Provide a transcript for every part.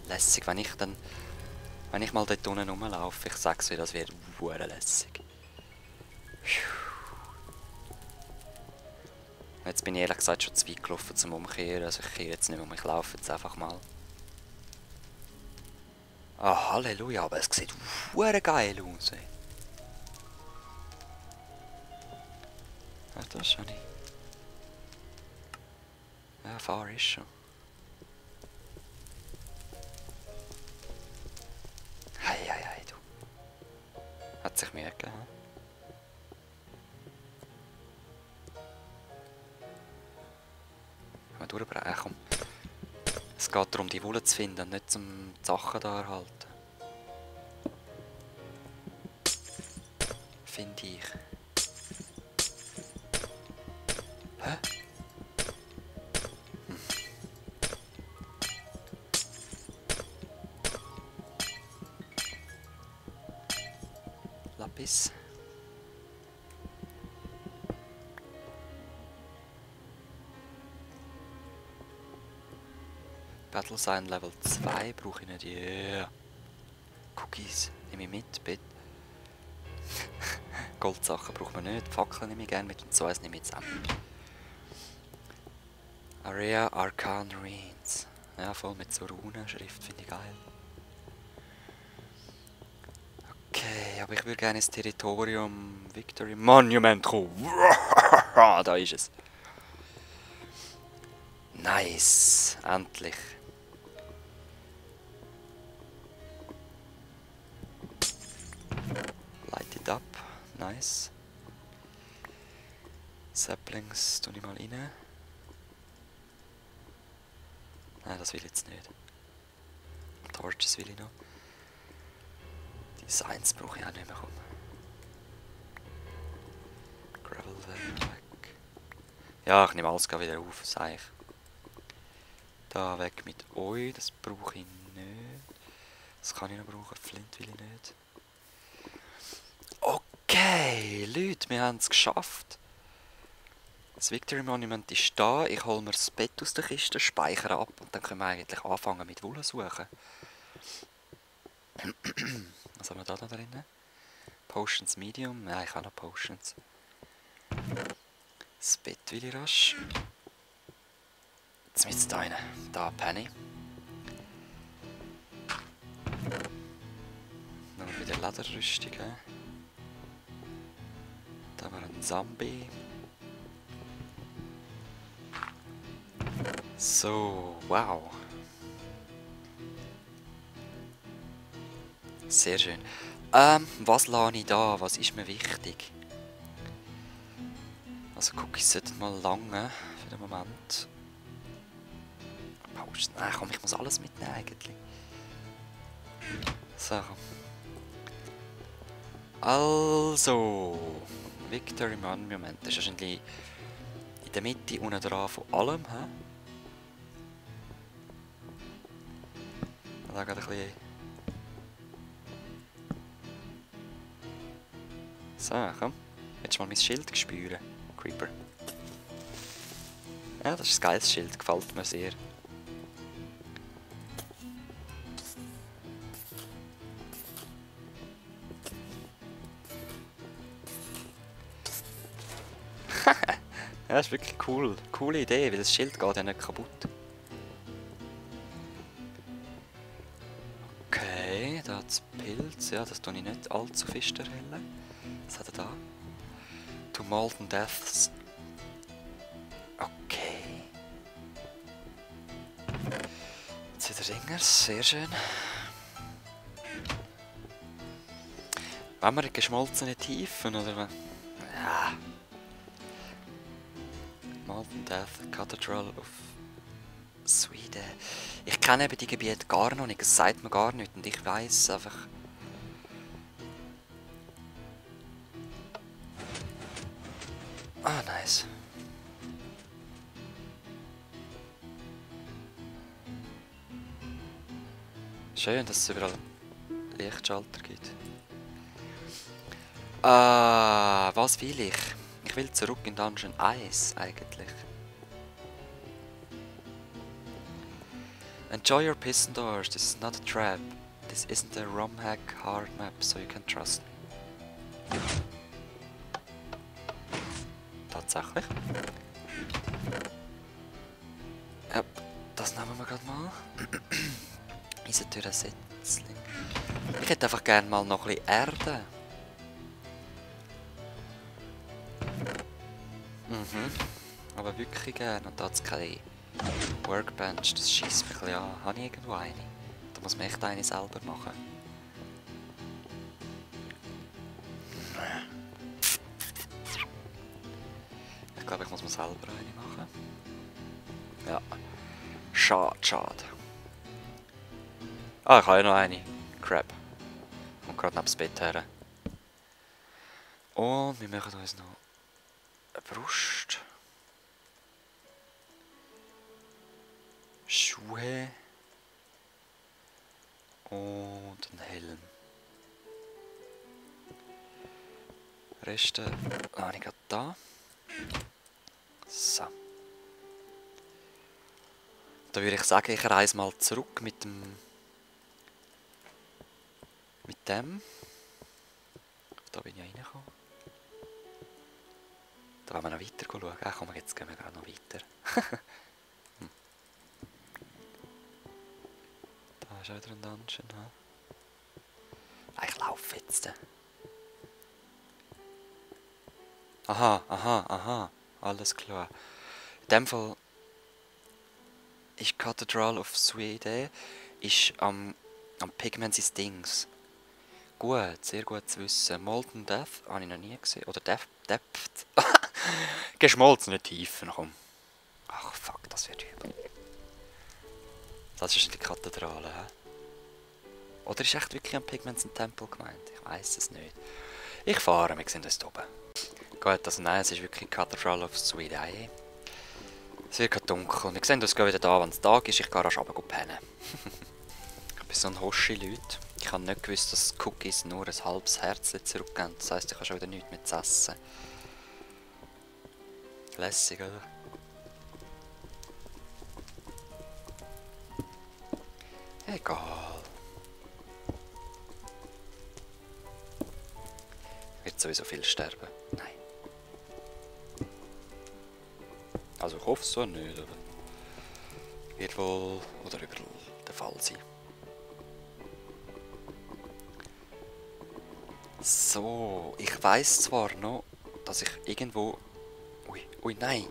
lässig, wenn ich mal dort unten rumlaufe. Ich sag's dir, das wird hure lässig. Jetzt bin ich ehrlich gesagt schon zu weit gelaufen zum Umkehren, also ich kehre jetzt nicht um, ich laufe jetzt einfach mal. Ah, Halleluja, aber es sieht hure geil aus, ey. Ach, das schon nicht. Ja, fahr ist schon. Hei, du. Hat sich Mühe gegeben. Mal durchbrechen, komm. Es geht darum, die Wolle zu finden und nicht zum Sachen da erhalten. Finde ich. Hä? Lapis. Battle Sign Level 2 brauche ich nicht. Yeah. Cookies nehme ich mit, bitte. Goldsachen braucht man nicht. Fackeln nehme ich gerne mit und so eins nehme ich jetzt auch. Area Arcane Ruins. Ja, voll mit so Runenschrift, finde ich geil. Okay, aber ich würde gerne ins Territorium Victory Monument kommen. Da ist es. Nice, endlich. Light it up, nice. Saplings tue ich mal rein. Nein, das will ich jetzt nicht. Torches will ich noch. Designs brauche ich auch nicht mehr. Komm. Gravel weg. Ja, ich nehme alles wieder auf, sag ich. Da weg mit euch, das brauche ich nicht. Das kann ich noch brauchen, Flint will ich nicht. Okay, Leute, wir haben es geschafft. Das Victory Monument ist da. Ich hole mir das Bett aus der Kiste, speichere ab und dann können wir eigentlich anfangen mit Wolle suchen. Was haben wir da drin? Potions Medium? Nein, ich habe noch Potions. Das Bett will ich rasch. Jetzt mit da rein. Da, Penny. Noch wieder Lederrüstung. Da haben wir einen Zombie. So, wow. Sehr schön. Was lasse ich da? Was ist mir wichtig? Also Cookies sollten mal lange für den Moment. Nein, komm, ich muss alles mitnehmen eigentlich. So. Also. Victory Monument. Das ist wahrscheinlich in der Mitte unten dran von allem. He? Da geht ein bisschen. So, komm. Willst du mal mein Schild spüren, Creeper? Ja, das ist ein geiles Schild, gefällt mir sehr. Ja, das ist wirklich cool. Coole Idee, weil das Schild geht ja nicht kaputt. Okay, da hat es Pilz. Ja, das tue ich nicht allzu fest erhellen. Was hat er da? To Molten Deaths. Okay. Jetzt wieder Ringers, sehr schön. Wenn wir in geschmolzene Tiefen oder... Ja. Molten Death, Cathedral of Sweden. Ich kenne eben die Gebiete gar noch nicht, es sagt mir gar nicht und ich weiss einfach... Ah, nice. Schön, dass es überall Lichtschalter gibt. Was will ich? Ich will zurück in Dungeon 1 eigentlich. Enjoy your piston doors. This is not a trap. This isn't a ROM hack hard map, so you can trust me. Tatsächlich. Ja, das nehmen wir gerade mal. Eisentürensetzling. Ich hätte einfach gerne mal noch ein bisschen Erde. Aber wirklich gerne. Und da hat es keine Workbench. Das schießt mich ein bisschen an. Habe ich irgendwo eine? Da muss man echt eine selber machen. Ich glaube, ich muss mir selber eine machen. Ja. Schade, schade. Ah, ich habe ja noch eine. Crap. Und gerade neben das Bett her. Und wir machen uns noch eine Brust. Schuhe. Und einen Helm. Reste habe ich gerade da. So. Da würde ich sagen, ich reise mal zurück mit dem. Mit dem. Da bin ich reingekommen. Da wollen wir noch weiter schauen. Ach komm, jetzt gehen wir gerade noch weiter. Da ist wieder ein Dungeon. Ich laufe jetzt. Aha, aha, aha. Alles klar. In dem Fall ist Cathedral of Sweden ist am Pigment sein Dings. Gut, sehr gut zu wissen. Molten Death habe ich noch nie gesehen. Oder Depth. Geschmolzene Tiefen, komm. Ach fuck, das wird übel. Das ist in die Kathedrale, hä? Oder ist echt wirklich am Pigments ein Tempel gemeint? Ich weiß es nicht. Ich fahre, wir sehen uns oben. Gut, also nein, es ist wirklich Cathedral of Sweden. Es wird gerade dunkel. Wir sehen uns wieder da, wenn es Tag ist. Ich gehe rasch runter pennen. Ich bin so ein Hoshi-Leute. Ich habe nicht gewusst, dass Cookies nur ein halbes Herz zurückgeben. Das heisst, ich habe schon wieder nichts mehr zu essen. Lässig, oder? Egal. Wird sowieso viel sterben. Nein. Also ich hoffe es so nicht, aber wird wohl oder überall der Fall sein. So, ich weiss zwar noch, dass ich irgendwo... Ui, nein.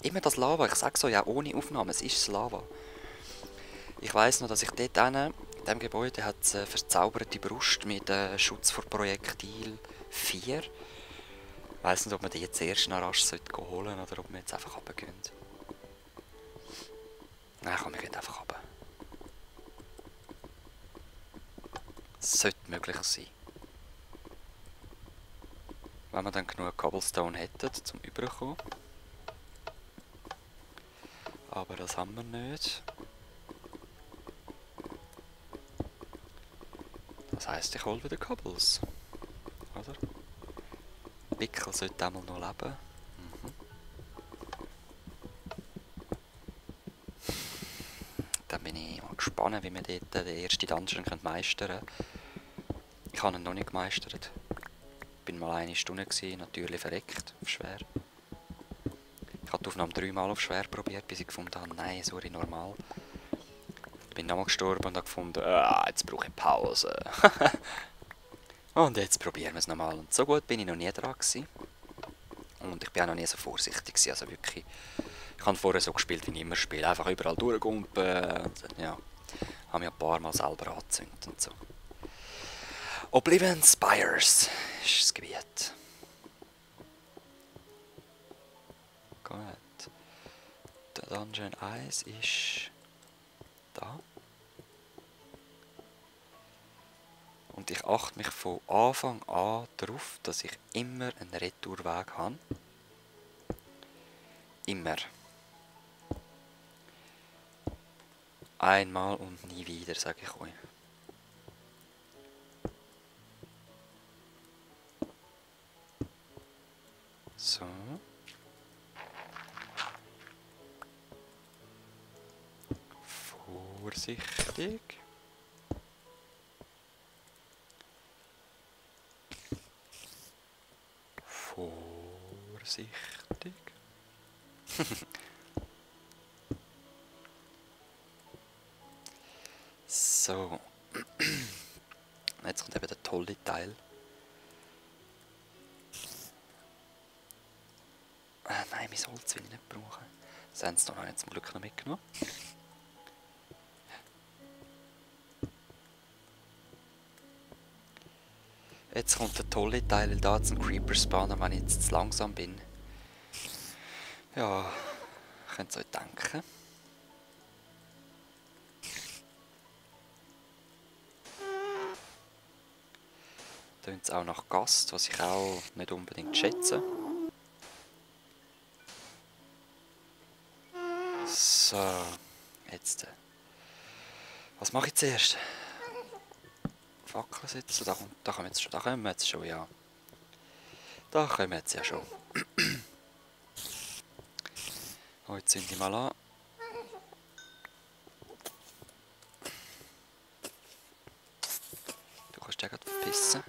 Immer das Lava, ich sage so, ja ohne Aufnahme, es ist das Lava. Ich weiss noch, dass ich dort in diesem Gebäude hat es eine verzauberte Brust mit Schutz vor Projektil 4. Ich weiss nicht, ob man die jetzt erst noch rasch holen sollte oder ob wir jetzt einfach runtergehen. Nein, komm, wir gehen einfach runter. Es sollte möglich sein. Wenn wir dann genug Cobblestone hätten, zum Überkommen. Aber das haben wir nicht. Das heisst, ich hole wieder Cobbles. Oder? Wickel sollte einmal noch leben. Dann bin ich mal gespannt, wie wir dort den ersten Dungeon meistern können. Ich habe ihn noch nicht gemeistert. Ich bin mal eine Stunde gewesen, natürlich verreckt, auf schwer. Ich habe die Aufnahme 3-mal auf schwer probiert, bis ich gefunden habe, nein, sorry, normal. Ich bin nochmal gestorben und habe gefunden, jetzt brauche ich Pause. Und jetzt probieren wir es nochmal. Und so gut bin ich noch nie dran gewesen. Und ich bin auch noch nie so vorsichtig gewesen, also wirklich. Ich habe vorher so gespielt, wie ich immer spiele. Einfach überall durchgumpen. Ja, habe mich ein paar Mal selber angezündet und so. Oblivion Spires ist das Gebiet. Gut. Der Dungeon 1 ist da. Und ich achte mich von Anfang an darauf, dass ich immer einen Retourweg habe. Immer. Einmal und nie wieder, sage ich euch. So. Vorsichtig. Vorsichtig. So. Jetzt kommt eben der tolle Teil. Nein, mein Holz will ich nicht brauchen. Sandstone habe ich zum Glück noch mitgenommen. Jetzt kommt der tolle Teil, weil da zum Creeper spawnen, wenn ich jetzt zu langsam bin. Ja, könnt ihr euch denken. Tönt es auch nach Gast, was ich auch nicht unbedingt schätze. So, jetzt. Was mache ich zuerst? Fackeln setzen, da kommen wir jetzt schon, ja. Da kommen wir jetzt ja schon. Oh, jetzt zünde ich mal an. Du kannst ja gerade verpissen.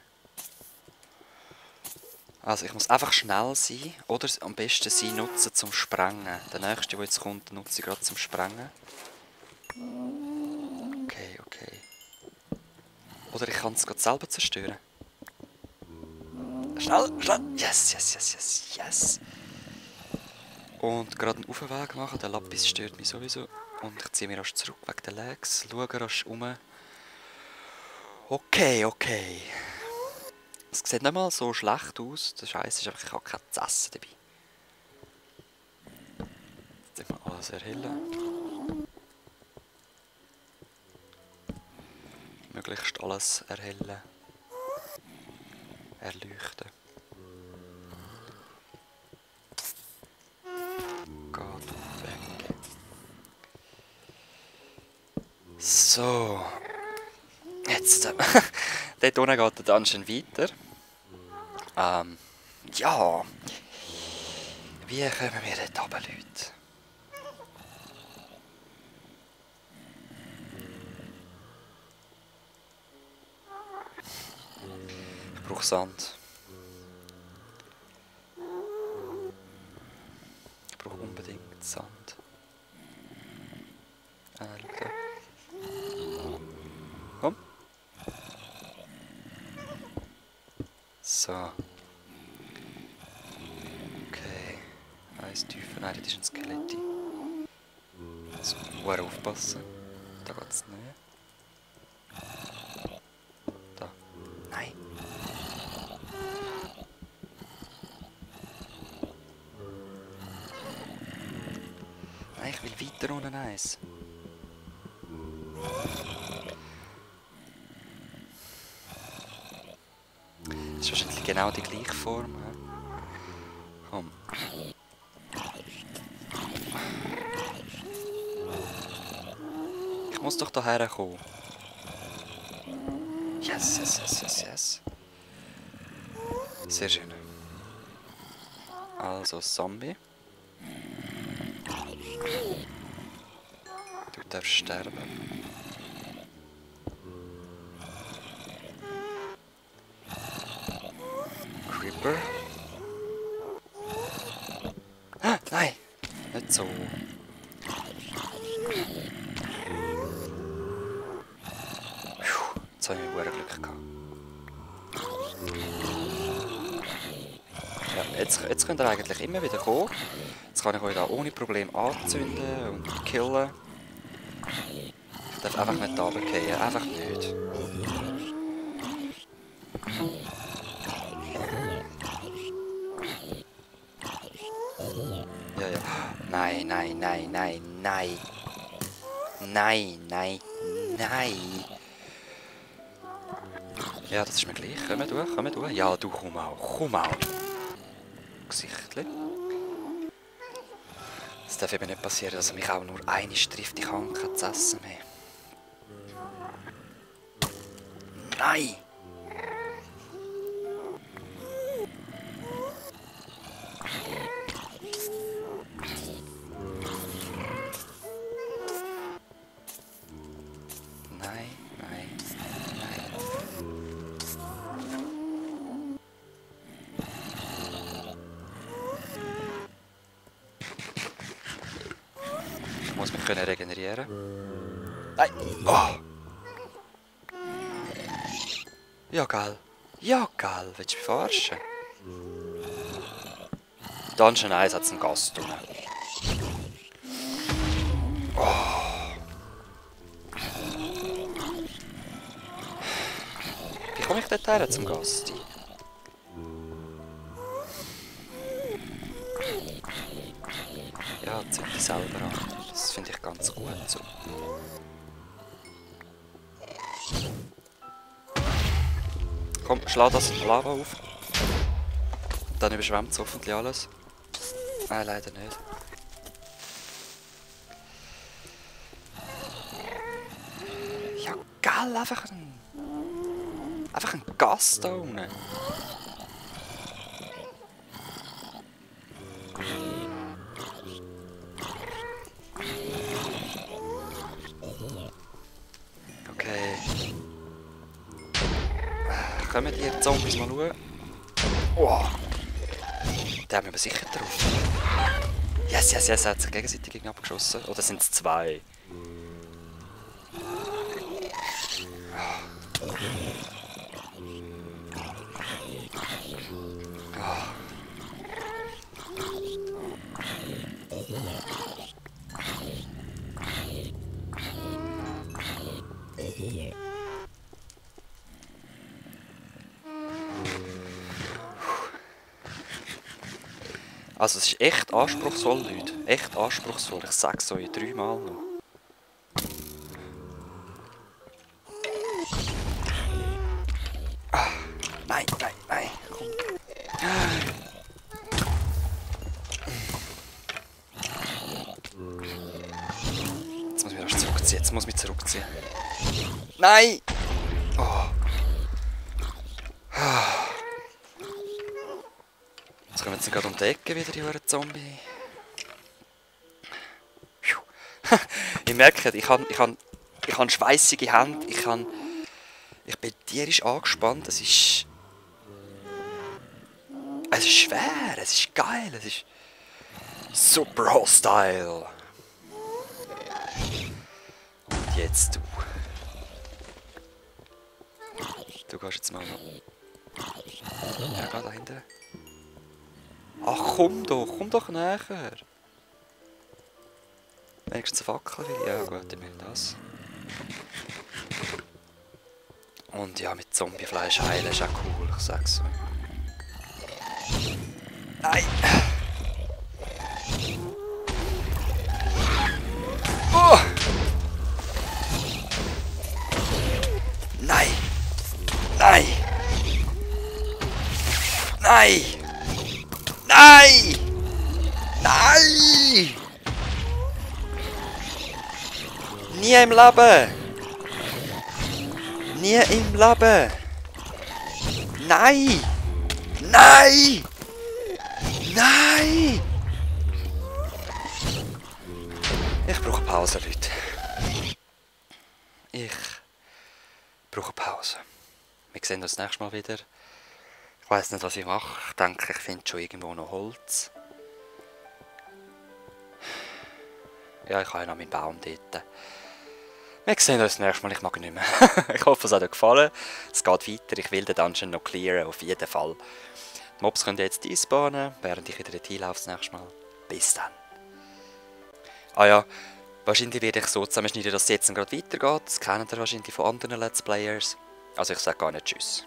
Also ich muss einfach schnell sein, oder am besten sie nutzen zum Sprengen. Der nächste, der jetzt kommt, nutze ich gerade zum Sprengen. Okay, okay. Oder ich kann es gerade selber zerstören. Schnell, schnell! Yes, yes, yes, yes, yes! Und gerade einen Aufweg machen, der Lapis stört mich sowieso. Und ich ziehe mich rasch zurück wegen der Lags. Schaue rasch um. Okay, okay. Es sieht nicht mal so schlecht aus. Der Scheiß ist einfach, ich habe kein zu essen dabei. Jetzt mal alles erhellen. Möglichst alles erhellen. Erleuchten. Geht weg. So. Jetzt. Dort unten geht der Dungeon weiter. Ja. Wie kommen wir dort runter, Leute? Ich brauche Sand. Ich brauche unbedingt Sand. Schau da. Komm. So. Okay. Eins tiefer. Nein, das ist ein Skelett. Jetzt muss man aufpassen. Da geht es nicht. Da. Nein. Nein, ich will weiter unten eins. Das ist wahrscheinlich genau die gleiche Form. He? Komm. Ich muss doch daher kommen. Yes, yes, yes, yes, yes. Sehr schön. Also, Zombie. Du darfst sterben. Creeper. Ah, nein! Nicht so. Jetzt habe ich Glück gehabt. Ja, jetzt könnt ihr eigentlich immer wieder kommen. Jetzt kann ich euch da ohne Problem anzünden und killen. Ich darf einfach nicht runterfallen, einfach nicht. Ja, ja. Nein, nein, nein, nein, nein. Nein, nein, nein. Ja, das ist mir gleich. Komm durch, komm durch. Ja, du komm auch, komm auch. Gesichtli. Es darf eben nicht passieren, dass er mich auch nur eine trifft. Ich habe kein zu essen mehr. Nein! können regenerieren. Nein! Oh! Ja, geil. Ja, geil. Willst du mich verarschen? Dungeon 1 hat einen Gast drin. Oh. Wie komme ich dort her zum Gast? Ja, zünd dich selber an. Das finde ich ganz gut so. Komm, schlag das Lava auf. Dann überschwemmt es hoffentlich alles. Nein, leider nicht. Ja, geil, einfach ein Gast da unten. Okay. Kommen die Zombies mal schauen? Oh. Der haben wir aber sicher drauf. Yes, yes, yes, er hat sich gegenseitig gegen abgeschossen. Oder sind es zwei? Also es ist echt anspruchsvoll, Leute. Echt anspruchsvoll. Ich sag's euch 3-mal noch. Ah, nein, nein, nein. Komm. Jetzt muss ich mich erst zurückziehen. Jetzt muss ich mich zurückziehen. Nein! Oh. Jetzt kommen wir jetzt gerade um die Ecke wieder, die verdammten Zombie. Ich merke, ich habe schweissige Hände. Ich bin tierisch angespannt. Es ist schwer, es ist geil, es ist super hostile. Und jetzt du. Du gehst jetzt mal noch. Ja, geh da hinten. Ach komm doch näher. Wenigstens eine Fackel will ich. Ja gut, ich will das. Und ja, mit Zombiefleisch heilen ist auch cool, ich sag's so. Nein! Oh! Nein! Nein! Nein! Nein! Nein! Nie im Leben! Nie im Leben! Nein! Nein! Nein! Ich brauche Pause, Leute. Ich brauche Pause. Wir sehen uns das nächste Mal wieder. Ich weiss nicht, was ich mache. Ich denke, ich finde schon irgendwo noch Holz. Ja, ich habe ja noch meinen Baum dort. Wir sehen uns das nächste Mal. Ich mag nicht mehr. Ich hoffe, es hat euch gefallen. Es geht weiter. Ich will den Dungeon noch clearen, auf jeden Fall. Die Mobs können jetzt einspawnen, während ich wieder dorthin laufe das nächste Mal. Bis dann. Ah ja, wahrscheinlich werde ich so zusammenschneiden, dass es jetzt gerade weitergeht. Das kennt ihr wahrscheinlich von anderen Let's Players. Also ich sage gar nicht Tschüss.